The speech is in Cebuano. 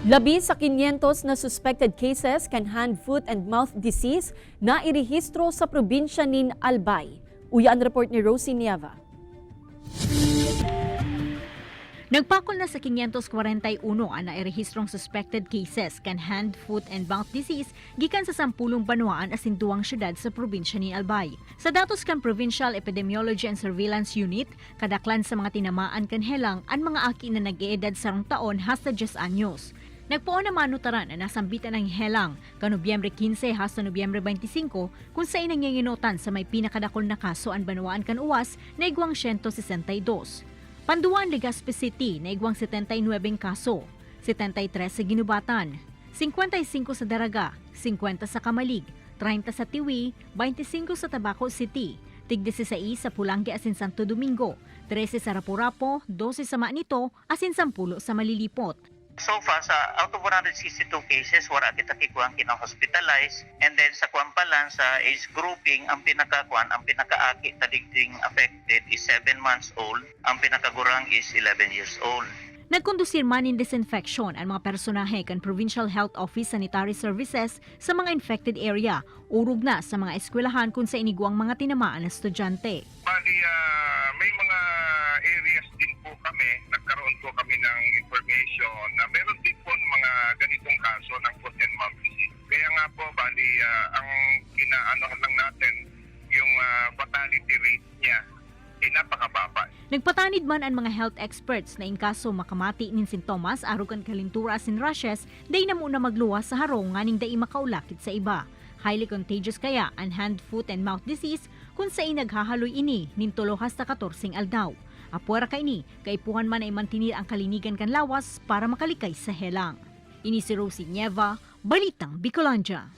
Labi sa 500 na suspected cases kan hand, foot and mouth disease na irehistro sa probinsya nin Albay. Uya ang report ni Rosie Nieva. Nagpakol na sa 541 ang nairehistrong suspected cases kan hand, foot and mouth disease gikan sa sampulong banwaan asin duwang syudad sa probinsya ni Albay. Sa datos kan Provincial Epidemiology and Surveillance Unit, kadaklan sa mga tinamaan kan helang ang mga aki na nag-eedad sarong taon hasta 10 anyos. Nagpuon na manutaran na nasambitan ng helang ka Nobyembre 15 hasta Nobyembre 25, kung sain nanginginutan sa may pinakadakol na kaso ang banwaan kan Oas na igwang 162. Panduan Legazpi City na igwang 79 kaso, 73 sa Guinobatan, 55 sa Daraga, 50 sa Camalig, 30 sa Tiwi, 25 sa Tabaco City, tig 16 sa Polangui asin Santo Domingo, 13 sa Rapu-Rapu, 12 sa Maanito asin 10 sa Malilipot. So far, sa out of 162 cases, wala kita kikuha kina-hospitalize. And then sa kuan pa lang, sa age grouping, ang pinakakuan, ang pinakaaki tadigding affected is 7 months old. Ang pinakagurang is 11 years old. Nagkondusir man in disinfection ang mga personahe kan Provincial Health Office Sanitary Services sa mga infected area, urog na sa mga eskwelahan kung sain igwang mga tinamaan na estudyante. Bali, may mga areas din po kami, nagkaroon po kami ng information na meron din po mga ganitong kaso ng foot and mouth disease. Kaya nga po, bali, ang kinaano lang natin, yung fatality rate niya, eh napakababa. Nagpatanid man ang mga health experts na in kaso makamati nin sintomas arog kan kalintura asin rashes, day na muna magluwas sa harong nganing dai makaulakit sa iba. Highly contagious kaya ang hand, foot and mouth disease kung sain naghahaloy ini nin 3 hasta 14 aldaw. Apuera kaini, kaipuhan man ay mantinir ang kalinigan kan lawas para makalikay sa helang. Ini si Rosie Nieva, Balitang Bicolandia.